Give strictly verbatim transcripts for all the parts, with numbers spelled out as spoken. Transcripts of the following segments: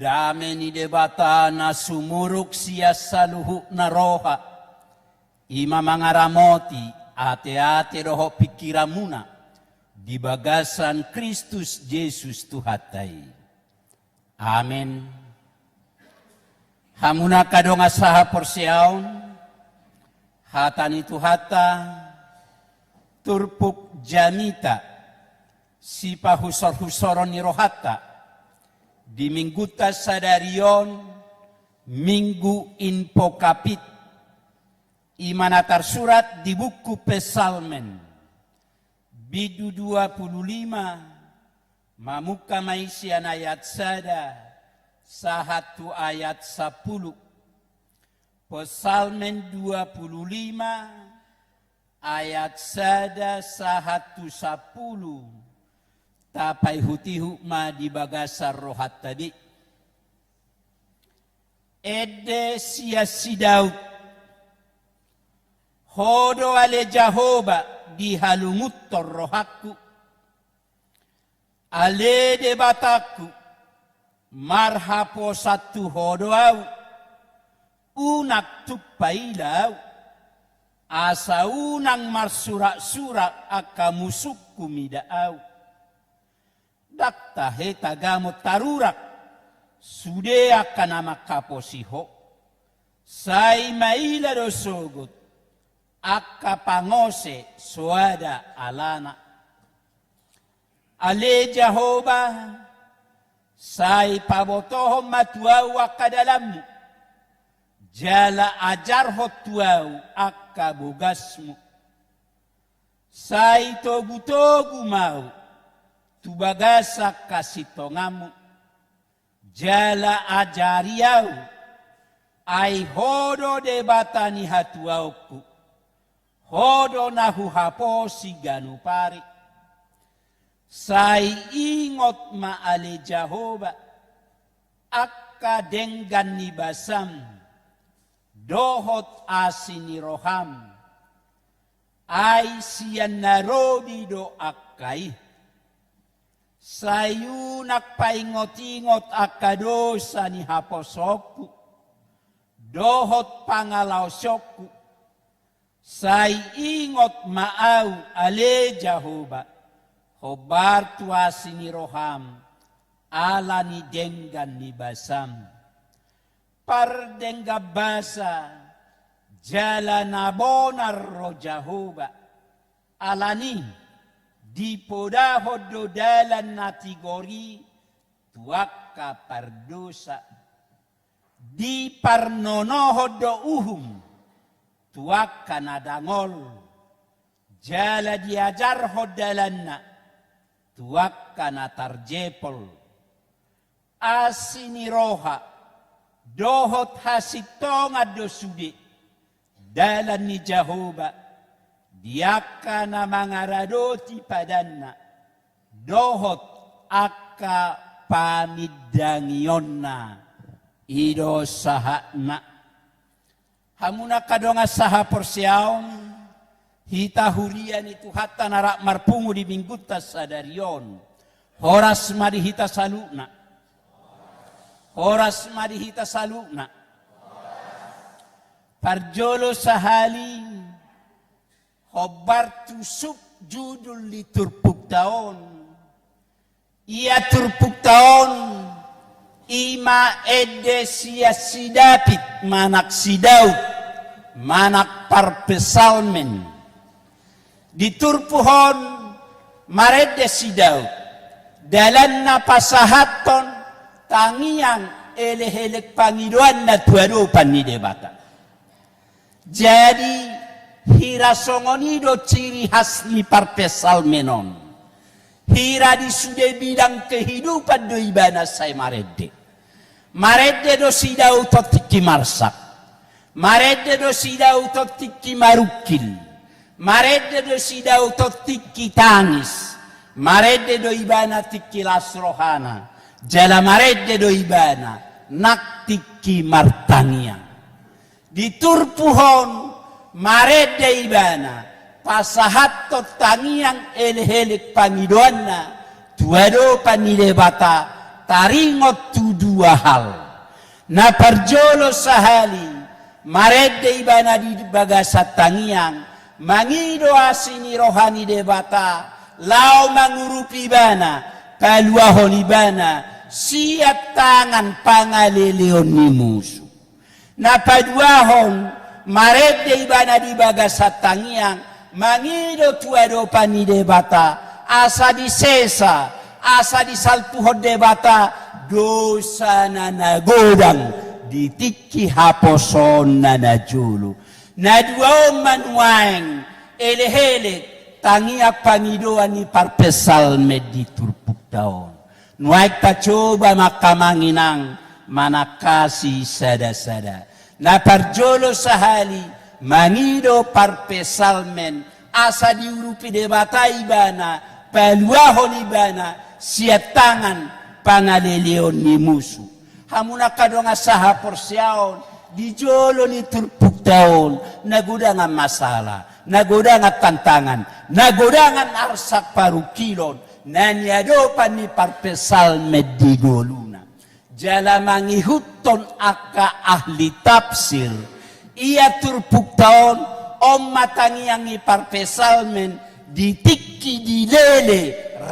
Dame ni Debata na sumurung sian saluhutna roha, i ma mangaramoti ateate dohot pingkiranmuna di bagasan Kristus Jesus Tuhanta i. Amen. Hamu angka dongan sahaporseaon, hata ni Tuhanta, turpuk jamita, sipahusorhusoron ni rohanta di Minggunta sadari on, Minggu Invocavit, i ma na tarsurat di buku Psalmen, bindu dua pulu lima, mamungka ma i sian ayat sada sahat tu ayat sampulu. Psalmen dua pulu lima, ayat sada sahat tu sampulu, tapaihutihut ma di bagasan rohanta be. Ende sian si Daud. Ho do ale Jahowa dihalungunhon rohangku. Ale Debatangku, marhaposan tu Ho do ahu, unang tung paila ahu, asa unang marsuraksurak angka musungku mida ahu. Ndang tahe tagamon tarurak sude angka na manghaposi Ho. Sai maila do sogot angka pangose soada alana. Ale Jahowa, sai pabotohon ma tu ahu angka dalanmu, jala ajarhon tu ahu angka bogasmu. Sai togutogu ma ahu tu bagasan hasintonganmu, jala ajari ahu, ai Ho do Debata ni hatuaonku, Ho do na huhaposi ganup ari. Sai ingot ma ale Jahowa angka denggan ni basam, dohot asi ni roham, ai sian na robi do angka i. Sai unang paingotingot angka dosa ni haposoonku dohot pangalaosionku. Sai ingot ma ahu ale Jahowa, hombar tu asi ni roham, ala ni denggan ni basam. Pardenggan basa jala na bonar ro Jahowa. Alani, dipodahon do dalan na tigor i tu angka pardosa. Diparnonohon do uhum tu angka na dangol, jala diajarhon dalanna tu angka na tarjepol. Asi ni roha dohot hasintongan do sude dalan ni Jahowa di angka na mangaradoti padanna dohot angka pamindangionna. I do sahatna. Hamu angka dongan sahaporseaon, hita huria ni Tuhanta na rap marpungu di Minggunta sadari on. Horas ma di hita saluhutna. Horas ma di hita saluhutna. Parjolo sahali, hombar tu subjudul ni turpukta on. Ia turpukta on, i ma ende sian si David, manang si Daud, manang parpsalmen. Di turpuk on marende si Daud, dalanna pasahathon tangiang elekelek pangidoanna tu adopan ni Debata. Jadi, hira songon i do ciri khas ni parpsalmen on. Hira di sude bidang kehidupan do ibana sai marende. Marende do si Daud on tingki marsak. Marende do si Daud on tingki marungkil. Marende do si Daud on tingki tangis. Marende do ibana tingki las rohana. Jala marende do ibana nang tingki martangiang. Di turpuk on marende ibana pasahathon tangiang elekelek pangidoanna tu adopan ni Debata, taringot tu dua hal. Na parjolo sahali, marende ibana di bagasan tangiang, mangido asi ni roha ni Debata, laho mangurupi ibana, paluahon ibana sian tangan pangaleleon ni musu. Na paduahon, marende ibana di bagasan tangiang, mangido tu adopan ni Debata, asa disesa, asa disalpuhon Debata dosana na godang di tingki haposoonna na jolo. Na dua on ma nuaeng elekelek tangiang pangidoan ni parpsalmen di turpukta on. Nuaeng tacoba ma angka amang inang manangkasi sada-sada. Na parjolo sahali, mangido parpsalmen asa diurupi Debata ibana, paluahon ibana sian tangan pangaleleon ni musu. Hamu na angka dongan sahaporseaon, di jolo ni turpukta on, na godangan masalah, na godangan tantangan, na godangan arsak parungkilon, na niadopan ni parpsalmen di ngoluna. Jala mangihuthon angka ahli tafsir, ia turpukta on, on ma tangiang ni parpsalmen di tingki dilele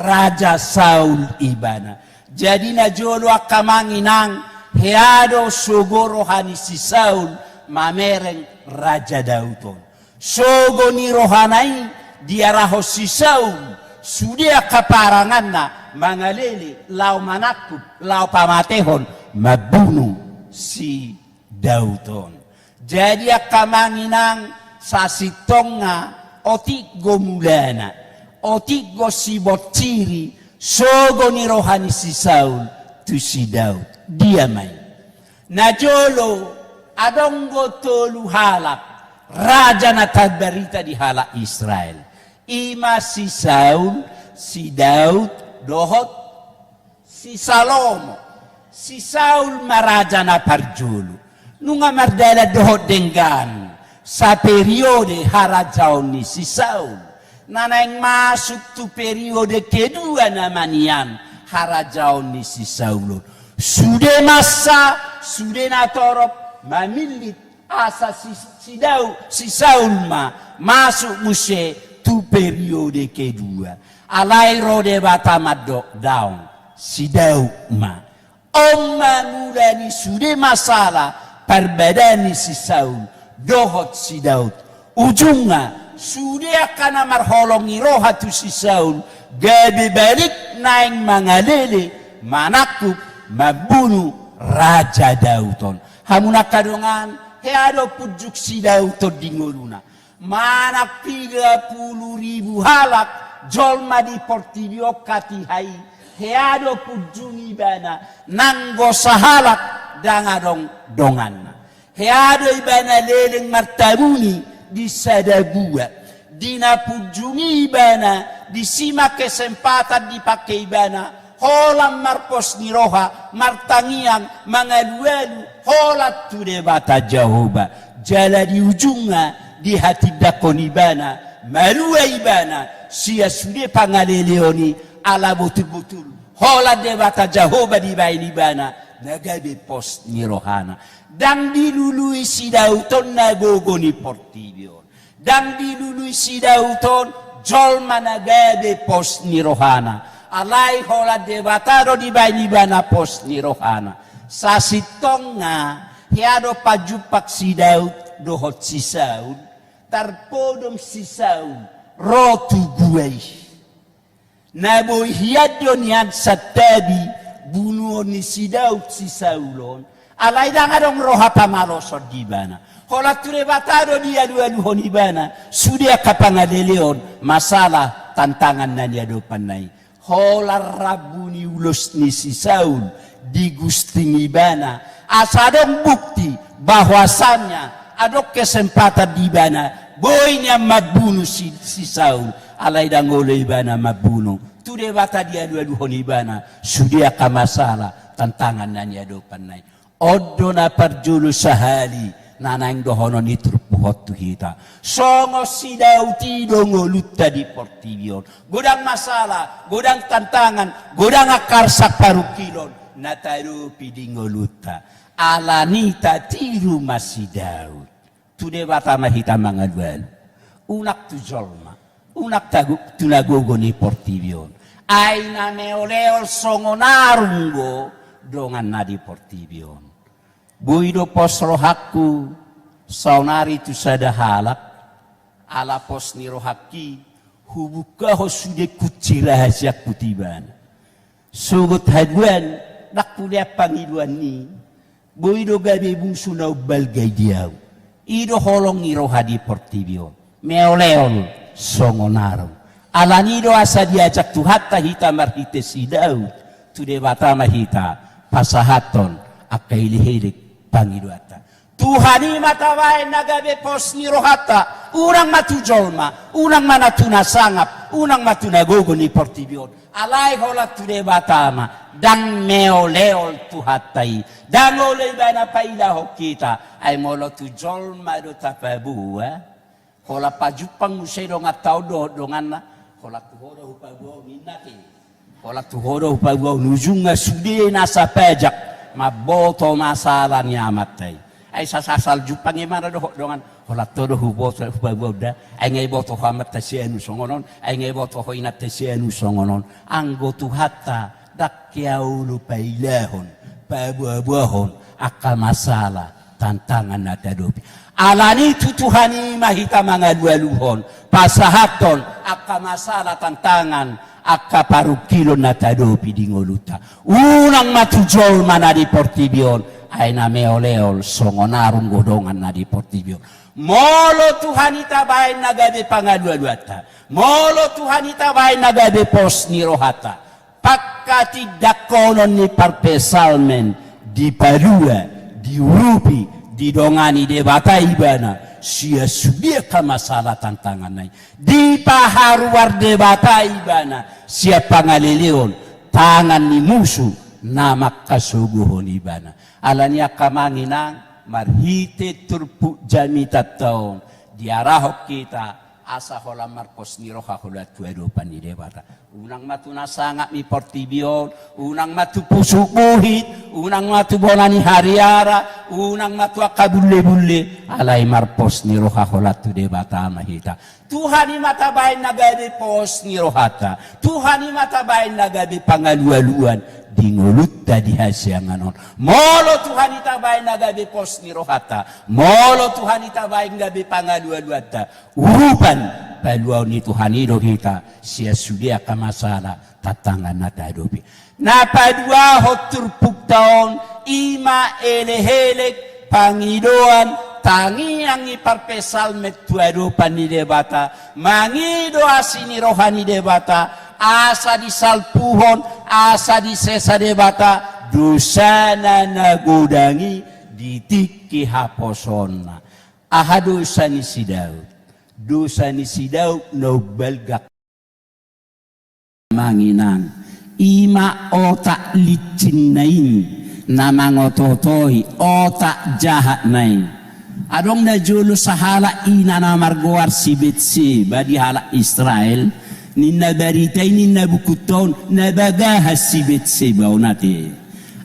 Raja Saul ibana. Jadi na jolo angka amang inang, hea do sogo roha ni si Saul mamereng Raja Daud on. Sogo ni rohana i diarahon si Saul, sude angka paranganna mangalele, laho manangkup, laho pamatehon, mambunu si Daud on. Jadi angka amang inang, sasintongna otik do mulana, otik do sibonciri sogo ni roha ni si Saul tu si Daud. Dia ma i? Na jolo, adong do tolu halak raja na tarbarita di halak Israel. I ma si Saul, si Daud, dohot si Salomo. Si Saul ma raja na parjolo. Nunga mardalan dohot denggan saperiode harajaon ni si Saul. Na naeng masuk tu periode kedua na ma nian harajaon ni si Saul on. Sude masa, sude na torop mamillit asa si, si Daud, si Saul ma masuk muse tu periode kedua. Alai ro Debata mandok, daong, si Daud ma. On ma mula ni sude masalah parbadaan ni si Saul dohot si Daud. Ujungna, sude angka na marholong ni roha tu si Saul gabe balik naeng mangalele, manangkup, mambunu Raja Daud on. Hamu na angka dongan, hea do punjung si Daud on di ngoluna? Manang piga pulu ribu halak jolma di portibi on hatiha i, hea do punjung ibana? Nanggo sahalak ndang adong donganna. Hea do ibana leleng martabuni di sada gua? Di na punjung i ibana, disi ma kesempatan dipake ibana holan marpos ni roha, martangiang, mangalualu holan tu Debata Jahowa. Jala di ujungna dihatindangkon ibana, malua ibana sian sude pangaleleon i, ala botul-botul holan Debata Jahowa dibaen ibana na gabe pos ni rohana. Ndang dilului si Daud on na gogo ni portibi on. Ndang dilului si Daud on jolma na gabe pos ni rohana. Alai holan Debata do dibaen ibana pos ni rohana. Sasintongna, hea do pajumpang si Daud dohot si Saul? Tarpodom si Saul ro tu gua i. Na boi hian do nian santabi bunuon ni si Daud si Saul on, alai ndang adong roha pamaloson di ibana. Holan tu Debata do dialualuhon ibana sude angka pangaleleon, masalah, tantangan na niadopanna i. Holan rambu ni ulos ni si Saul digusting ibana, asa adong bukti bahwasanya adong kesempatan di ibana boi nian mambunu si, si Saul, alai ndang olo ibana mambunu. Tu Debata dialualuhon ibana sude angka masalah, tantangan na niadopanna i. On do na parjolo sahali na naeng dohonon ni turpuk on tu hita. Songon si Daud i do ngolunta di portibi on. Godang masalah, godang tantangan, godang angka arsak parungkilon. na taadopi di ngolunta. Alani tatiru ma si Daud. Tu Debata ma hita mangalualu. Unang tu jolma. Unang tagu-, tu na gogo ni portibi on. Ai na meoleol songon arung do dongan na di portibi on. Boi do pos rohangku saonari tu sada halak, ala pos ni rohangki, hubungkahon sude kunci rahasiangku tu ibana. Sogot haduan, ndang hulean pangidoan ni, boi do gabe musu na umbalga i di ahu. I do holong ni roha di portibi on. Meoleol songon arung. Alani do asa diajak Tuhanta hita marhite si Daud, tu Debata ma hita pasahathon angka elekelek pangidoanta. Tuhan i ma tabaen na gabe pos ni rohanta, unang ma tu jolma, unang ma na tu na sangap, unang ma tu na gogo ni portibi on. Alai holan tu Debata ma, ndang meoleol Tuhanta i, ndang olo ibana pailahon hita, ai molo tu jolma do tapaboa, holan pajumpang muse donganta on dohot donganna, holan tu ho do hupaboa on ninna te. Holan tu ho do hupaboa on, ujungna sude nasa pajak, mamboto masalah ni amanta i. Ai sasasal jumpang ibana dohot dongan, holan tu ho do huboto, hupaboa on da, ai nga iboto ho amanta si anu songon on, ai nga iboto ho inanta si anu songon on. Anggo Tuhanta, ndang hea olo pailahon, paboaboahon, angka masalah, tantangan na taadopi. Alani tu Tuhan i ma hita mangalualuhon, pasahathon angka masalah, tantangan, angka parungkilon na taadopi di ngolunta. Unang ma tu jolma na di portibi on, ai na meoleol songon arung do dongan na di portibi on. Molo Tuhan i tabaen na gabe pangalualuanta, molo Tuhan i tabaen na gabe pos ni rohanta, pangkatindangkonon ni parpsalmen, dipalua, diurupi, didongani Debata ibana sian sude angka masalah tantanganna i. Dipaharuar Debata ibana sian pangaleleon tangan ni musu na mangkasogohon ibana. Alani i angka amang inang, marhite turpuk jamitanta on, diarahon hita asa holan marpos ni roha holan tu adopan ni Debata. Unang ma tu na sangap ni portibi on, unang ma tu pusuk buhit, unang ma tu bona ni hariara, unang ma tu angka bullebulle, alai marpos ni roha holan tu Debata ma hita. Tuhan i ma tabaen na gabe pos ni rohanta, Tuhan i ma tabaen na gabe pangalualuan di ngolunta di hasiangan on. Molo Tuhan i tabaen na gabe pos ni rohanta, molo Tuhan i tabaen gabe pangalualuanta, urupan, paluaon ni Tuhan i do hita sian sude angka masalah, tantangan na taadopi. Na paduahon turpukta on, i ma elekelek, pangidoan, tangiang ni parpsalmen tu adopan ni Debata, mangido asi ni roha ni Debata, asa disalpuhon, asa disesa Debata dosana na godang i di tingki haposoonna. Aha dosa ni si Daud? Dosa ni si Daud na umbalga. Amang inang, i ma otak licin na i, na mangotootoi, otak jahat na i. Adong na jolo sahalak ina na margoar si Betseba di halak Israel, ninna barita i, ninna bukunta on, na bagaha si Betseba on ate.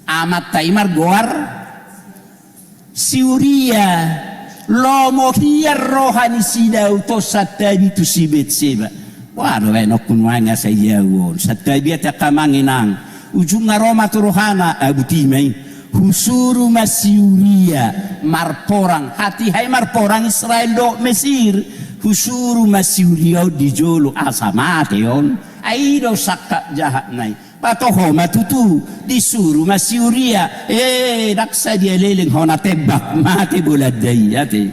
Amanta i margoar si Uria, lomo hian roha ni si Daud on santabi tu si Betseba. Boha do baenonku nuaeng asa ia on, santabi ate angka amang inang. Ujungna ro ma tu rohana, abu tima i. Husuru ma si Uria marporang, hatiha i marporang Israel dohot Mesir. Husuru ma si Uria on di jolo asa mate on. Ai i do sangkap jahat na i. Patoho ma tutu, disuru ma si Uria, eh, ndang sadia leleng hona tembak, mate Bolanda i ate.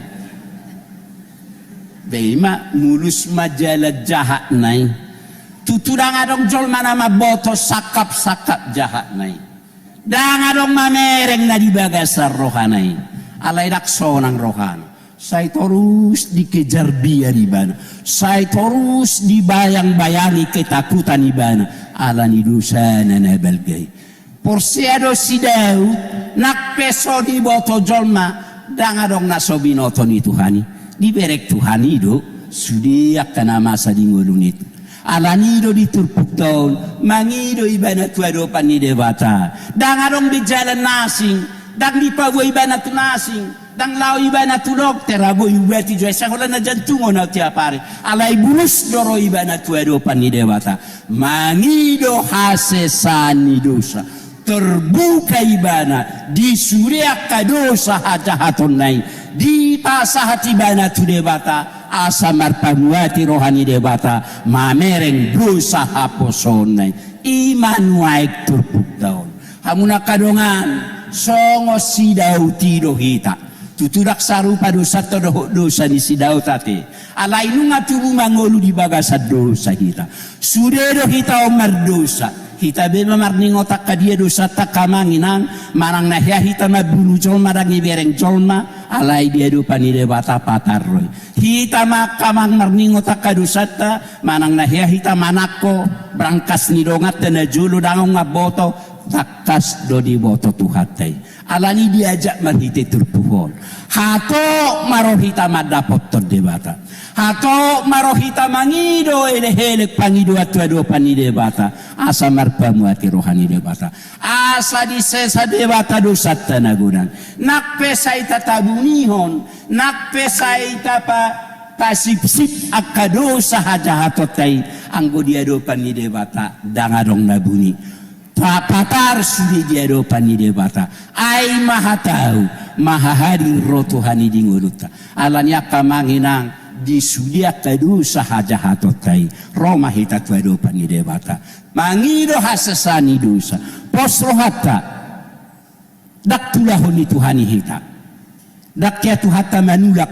Be i ma, mulus ma jalan jahat na i. Tutu ndang adong jolma na mamboto sangkap-sangkap jahat na i. Ndang adong mamereng na di bagasan rohana i. Alai ndang sonang rohana. Sai torus dikejar biar ibana, sai torus dibayang-bayangi ketakutan ibana, ala ni dosana na balga i. Porsea do si Daud, nang pe so diboto jolma, ndang adong na so binoto ni Tuhan i. Dibereng Tuhan i do sude angka na masa di ngolu ni Tuhan. Alani do di turpukta on, mangido ibana tu adopan ni Debata. Ndang adong be jalan na asing, ndang dipaboa ibana tu na asing, ndang laho ibana tu dokter, abo iubati jo, asa holan na jantung on au tiap ari. Alai bulus do ro ibana tu adopan ni Debata. Mangido hasesaan ni dosa. Terbuka ibana di sude angka dosa hajahatonna i, dipasahat ibana tu Debata, asa marpamuati roha ni Debata, mamereng dosa haposoonna i. I ma nuaeng turpukta on. Hamu na angka dongan, songon si Daud i do hita. Tutu ndang sarupa dosanta dohot dosa ni si Daud ate. Alai nunga tubu mangolu di bagasan dosa hita. Sude do hita on mardosa. Hita be ma marningot angka dia dosanta angka amang inang, manang na hea hita mambunu jolma ndang ibereng jolma, alai di adopan ni Debata patar do i. Hita ma angka amang marningot angka dosanta, manang na hea hita manangko brangkas ni donganta na jolo ndang mamboto, tangkas do diboto Tuhanta i. Alani diajak marhite turpuk on. Hatop ma ro hita mandapothon Debata. Hatop ma ro hita mangido elek-elek pangidoan tu adopan ni Debata. Asa marpamuati roha ni Debata. Asa disesa Debata dosanta na godang. Nang pe sai tatabunihon, nang pe sai tapa, tasipsip angka dosa hajahatonta i, anggo di adopan ni Debata ndang adong na buni. Pa-, patar sude di adopan ni Debata. Ai maha tau, maha hadir ro Tuhan i di ngolunta. Alani angka amang inang, di sude angka dosa hajahatonta i, ro ma hita tu adopan ni Debata. Mangido hasesaan ni dosa. Pos rohanta. Ndang tulahon ni Tuhan i hita. Ndang hea Tuhanta manulak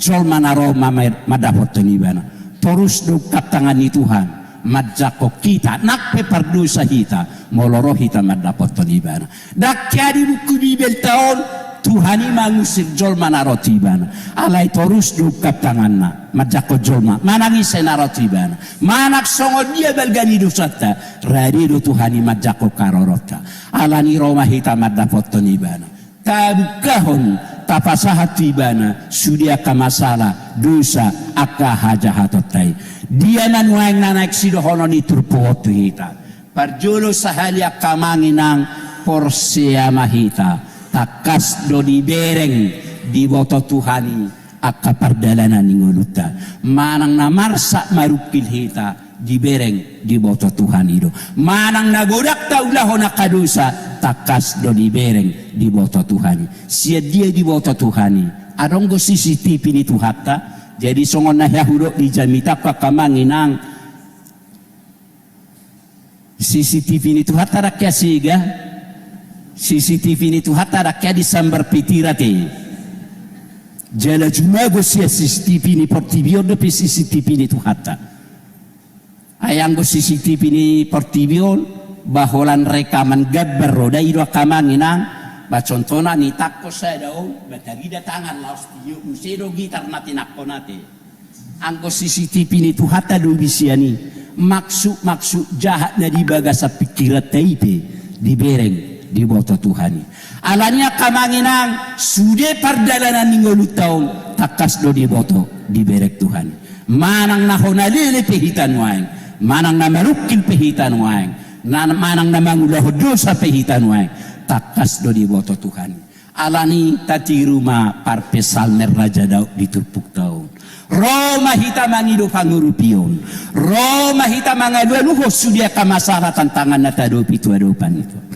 jolma na ro ma-, mandapothon ibana. Torus do ungkap tangan ni Tuhan manjangkon hita, nang pe pardosa hita, molo ro hita mandapothon ibana. Ndang hea di buku Bibelta on Tuhan i mangusir jolma na ro tu ibana. Alai torus do ungkap tanganna manjangkon jolma, manang ise na ro tu ibana, manang songon dia balga ni dosanta, rade do Tuhan i manjangkon haroronta. Alani ro ma hita mandapothon ibana. Tabungkahon, tapasahat tu ibana sude angka masalah, dosa, angka hajahatonta i. Dia ma nuaeng na naeng sidohonon ni turpuk on tu hita. Parjolo sahali angka amang inang, porsea ma hita. Tangkas do dibereng, diboto Tuhan i angka pardalanan ni ngolunta. Manang na marsak marungkil hita, dibereng, diboto Tuhan i do. Manang na godang taulahon angka dosa, tangkas do dibereng, diboto Tuhan i. Sian dia diboto Tuhan i? Adong do C C T V ni Tuhanta. Jadi songon na hea hudok di jamitangku angka amang inang, C C T V ni Tuhanta ndang hea sega. C C T V ni Tuhanta ndang hea disambar pitir ate. Jala jumago sian C C T V ni portibi on dope C C T V ni Tuhanta. Ai anggo C C T V ni portibi on, ba holan rekaman gambar do da i do angka amang inang. Ba contohna nitangko sada on, ba tarida tangan laos tio, muse do gitar na tinangkon ate. Anggo C C T V ni Tuhanta lobi sian i, maksud-maksud jahat na di bagasan pingkiranta i pe dibereng, diboto Tuhan i. Alani angka amang inang, sude pardalanan ni ngolunta on, tangkas do diboto, dibereng Tuhan i. Manang na hona lele pe hita nuaeng, manang na marungkil pe hita nuaeng, na, manang na mangulahon dosa pe hita nuaeng, tangkas do diboto Tuhan i. Alani tatiru ma parpsalmen Raja Daud di turpukta on. Ro ma hita mangido pangurupion. Ro ma hita mangalualuhon sude angka masalah tantangan na tahadopi tu adopan ni Tuhan.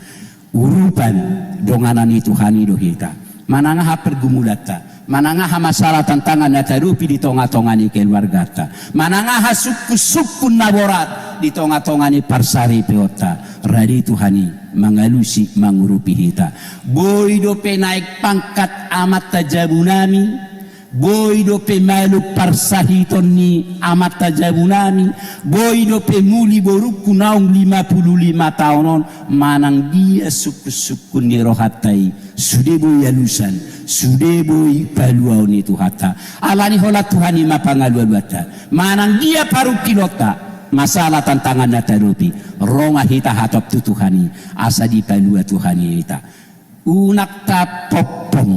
Urupan donganan ni Tuhan i do hita. Manang aha pergumulanta, manang aha masalah tantangan na tahadopi di tongatonga ni keluarganta, manang aha sungkunsungkun na borat di tongatonga ni parsaripeonta, rade Tuhan i mangalusi, mangurupi hita. Boi dope naek pangkat amanta jabunami, boi dope malum parsahiton ni amanta jabunami, boi dope muli borungku naung lima pulu lima taon on, manang dia sungkunsungkun ni rohanta i, sude boi alusan, sude boi paluaon ni Tuhanta. Alani holan Tuhan i ma pangalualuanta. Manang dia parungkilonta, masalah tantangan na tahadopi, ro ma hita hatop tu Tuhan i, asa dipalua Tuhan i hita. Unang tapompong,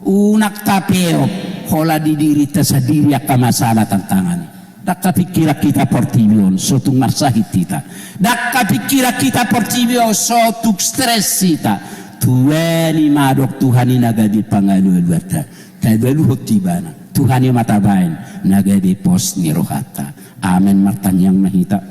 unang tapeop holan di dirinta sandiri angka masalah tantangan i. Ndang hapingkiran hita portibi on, so tung marsahit hita. Ndang hapingkiran hita portibi on, so tung stres hita. Tuani ma adong Tuhan i na gabe pangalualuanta. Tabaluhon tu Ibana. Tuhan i ma tabaen na gabe pos ni rohanta. Amen. Martangiang ma hita.